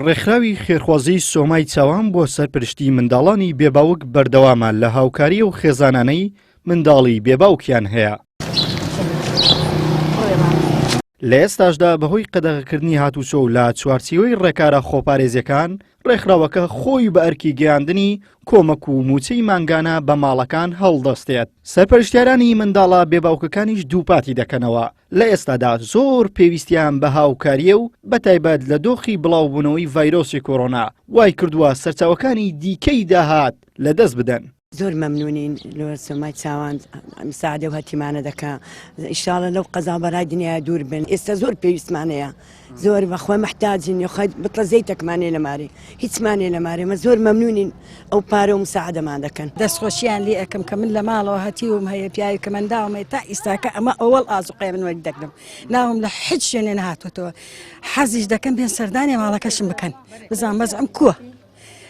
ڕێکخراوی خێرخوازیی سۆمای چاوان بۆ سەرپەرشتی منداڵانی بێ باوک بەردەوامە لە هاوکاری ئەو خێزانانەی منداڵی بێ باوکیان هەیە. لە ئێستاشدا بەهۆی قەدەغەکردنی هاتوچۆ و لە چوارچیوەی ڕێکارە خۆپارێزیەکان ڕێکخراوەکە خۆی بە ئەرکی گەیاندنی کۆمەک و موچەی مانگانە بە ماڵەکان هەڵدەستێت. سەرپەرشتیارانی منداڵە بێ باوکەکانیش دووپاتی دەکەنەوە لە ئێستادا زۆر پێویستیان بە هاوکارییە و بەتایبەت لە دۆخی بڵاوبوونەوەی ڤایرۆسی کۆرۆنا وایکردووە سەرچاوەکانی دیکەی داهات لەدەست بدەن. زۆر مەمنونین لۆ سۆمای چاوان مساعدە و هەتیمانە دەکا ئیشاڵە لەو قەزا بەرای دنیا دوور بن ئێستا زۆر پێویستمانەیە زۆر بەخوا محتاجین یخوا بتڵە زەیتەکمانێ لە مارێ هیچمانێ لە مارێ مە زۆر مەمنونین ئەو پارە و مساعدەمان دەکەن. دەستخۆشیان لێ ئەکەم کە من لە ماڵەوە هەتیوم هەیە پیاوی کە منداڵم هەیە تا ئیستاکە ئەمە ئەوەڵ ئازوقەیە من وەری دەگرم ناوم لە حیچ شوێنێ نەهاتوەتەوە حەزیش دەکەم بێن سەردانی ماڵەکەشم بکەن بزان بەزعم کووە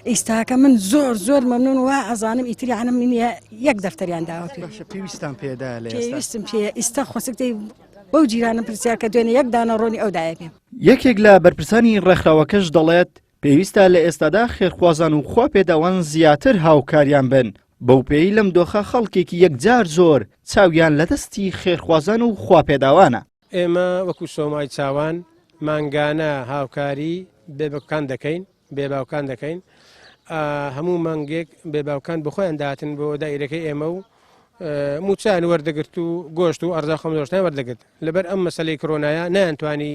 ئیستاکە من زۆر زۆر مەمنون وا ئەزانم ئیتری عەنم نییە یەک دەفتەریان داوە پێ باشە پێویستان پێدا لە ئێستا پێویستم پێیە ئیستا خۆسک دەی بەو جیرانم پرسیار کە دوێنێ یەک دانە ڕۆنی ئەو دایە پێم. یەکێک لە بەرپرسانی ڕێکخراوەکەش دەڵێت، پێویستە لە ئێستادا خێرخوازان و خواپێداوان زیاتر هاوکاریان بن، بەوپێیەی لەم دۆخە خەڵکێکی یەکجار زۆر چاویان لە دەستی خێرخوازان و خواپێداوانە. ئێمە وەکو سۆمای چاوان مانگانە هاوکاری بێبەکان دەکەین، بێ باوکان دەکەین هەموو مانگێک بێ باوکان بخۆیان داهاتن بۆ دایرەکەی ئێمە و موچیان وەردەگرت و گۆشت و ئەرزا خۆم دۆشتیان وەردەگرت لەبەر ئەم مەسلەی کرۆنایە نەیانتوانی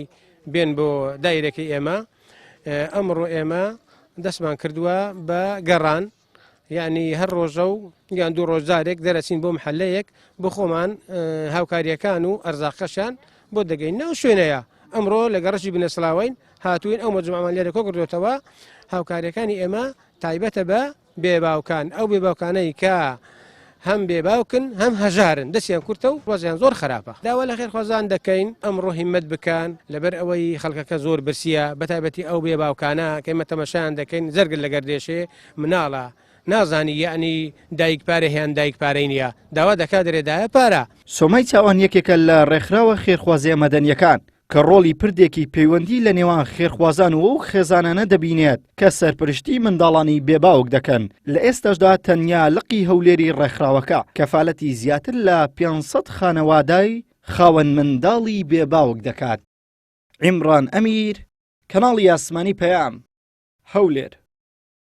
بێن بۆ دایرەکەی ئێمە ئەمڕۆ ئێمە دەستمان کردووە بە گەڕان یعنی هەر ڕۆژە و یان دوو ڕۆژ جارێک دەرەچین بۆ محلەیەک بۆ خۆمان هاوکاریەکان و ئەرزاقەشیان بۆ دەگەین ناو شوێنەیە ئەمڕۆ لە گەڕەکی بنەسڵاوین هاتووین ئەو مەجموعەمان لێرە کۆکردۆتەوە هاوکاریەکانی ئێمە تایبەتە بە بێباوکان ئەو بێباوکانەی کە هەم بێباوکن هەم هەژارن دەستیان کورتە و وەزیان زۆر خراپە داوا لە خێرخوازان دەکەین ئەمڕۆ هیمەت بکەن لەبەر ئەوەی خەڵکەکە زۆر برسیە بەتایبەتی ئەو بێباوکانە کە ئێمە تەمەشایان دەکەین زەرگل لەگەر دێشێ مناڵە نازانی یەعنی دایک پارە هەیان دایک پارەی نییە داوا دەکا دەرێ دایە پارە. سۆمای چاوان یەکێکە لە ڕێکخراوە خێرخوازییە مەدەنییەکان کە ڕۆڵی پردێکی پەیوەندی لە نێوان خێرخوازان و ئەو خێزانانە دەبینێت کە سەرپەرشتی منداڵانی بێ باوک دەکەن، لە ئێستاشدا تەنیا لقی هەولێری ڕێکخراوەکە کەفالەتی زیاتر لە 500 خانەوادای خاوەن منداڵی بێ باوک دەکات. عیمڕان ئەمیر، کەناڵی ئاسمانی پەیام، هەولێر.